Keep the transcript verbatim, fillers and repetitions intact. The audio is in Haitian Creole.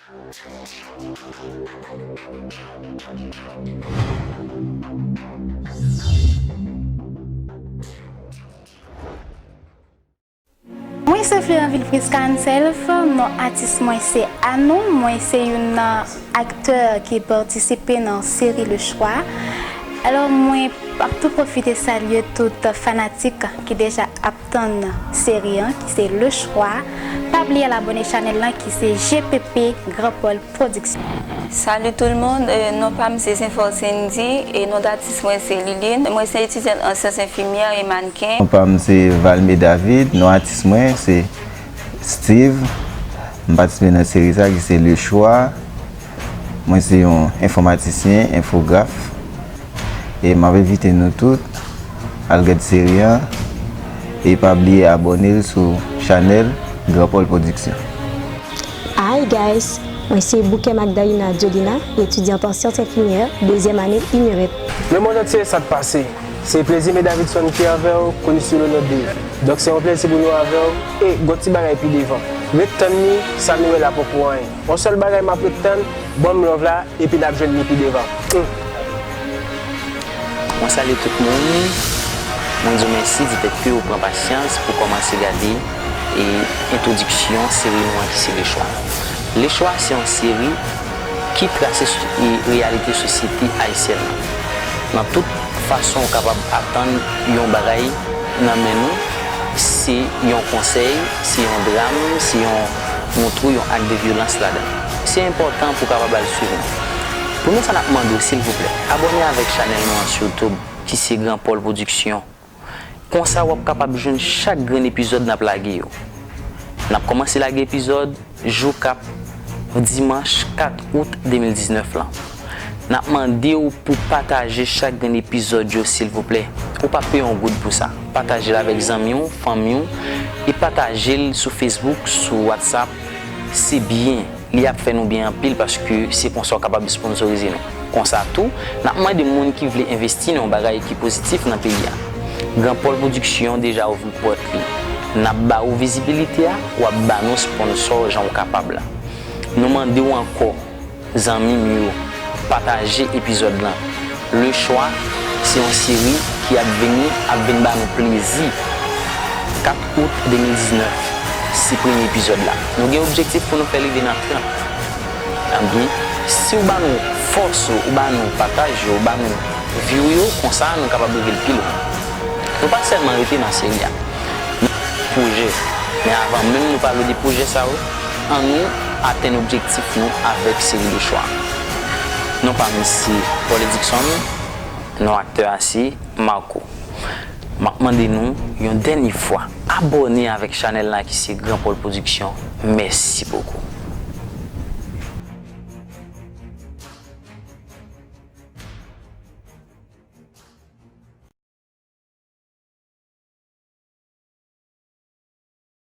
Mwen se Fleuranville Prisca Anself, non atis mwen se Anou, mwen se youn nan aktè ki patisipe nan seri Le Choix. Alò, mwen ap tou pwofite salye tout fanatik ki deja ap tann seri an, ki se Le Choix. Pa bliye al abòne chanèl lan ki se G P P Grand Paul Production. Salut tout le monde, euh, non pa m se Senfò Cindy e non datis mwen se Liline. Mwen se etidyant an syans enfimyè e mannken. Non pa m se Valmé David, non atis mwen se Steve. M patisipe nan seri sa ki se Le Choix. Mwen se yon enfòmatisyen, enfograf. E m ap envite nou tout al gad seri an. E pa bliye abòne l sou chanèl Grand Paul Production. Hi guys, mwen se Bouquet Magdalena Jolina, etidyant an syans enfimyè, dezyèm ane INUREP. Lemonn antye, sa k pase? Se Plezime Davidson ki avè w, koni sou le non Dave. Donk se yon plezi pou nou avè w, e gon ti bagay pi devan. Ret tann ni, sa nou wè la poko anyen. Yon sèl bagay m ap ret tann, ban m love la, epi n ap jwenn li pi devan. Hmm. Mwen salye tout moun. Mwen di w mèsi ditèt ke w pran pasyans pou kòmanse gade e entwodiksyon seri nou an ki se Le Choix. Le Choix se yon seri ki trase s-, e reyalite sosyete ayisyèn nan. Nan tout fason w kapab atann yon bagay nan men nou, se yon konsèy, se yon dram, se yon montre w yon ak de vyolans ladan. Se enpòtan pou w kapab al swiv nou. Premye sa n ap mande w, silvouplè, abòne avèk chanèl nou an sou YouTube, ki se Grand Paul Production. Konsa w ap kapab jwenn chak grenn epizòd n ap lage yo. N ap kòmanse lage epizòd jou k ap dimanch kat out de mil diznèf lan. N ap mande w pou pataje chak grenn epizòd yo, silvouplè. Ou p ap peye yon goud pou sa. Pataje l avèk zanmi w, fanmi w, e pataje l sou Facebook, sou WhatsApp. Se byen. Li ap fè nou byen anpil paske se konsa w kapab sponsorize nou. Konsa tou, n ap mande moun ki vle envesti nan yon bagay ki pozitif nan peyi a. Grand Paul Production deja ouvri pòt li. N ap ba ou vizibilite a, w ap ba nou sponsò jan w kapab la. Nou mande w ankò, zanmi m yo, pataje epizòd lan. Le Choix se yon seri ki ap vini, ap vin ba nou plezi. Kat out de mil diznèf, se premye epizòd la. Nou gen objektif pou nou fè l rive nan trant. Ebyen, si w ba nou fòs ou, ou ba nou pataj yo, ou ba nou view yo, konsa nou kapab rive l pi lwen. Nou pa sèlman rete nan seri a. Pwojè. Men avan menm nou pale de pwojè sa yo, annou atenn objektif nou avèk seri Le Choix. Non pa m se Paul Edixon, non aktè a se Marco. M ap mande nou yon dènye fwa, abòne avèk chanèl la ki se Grand Paul Production. Mèsi bokou.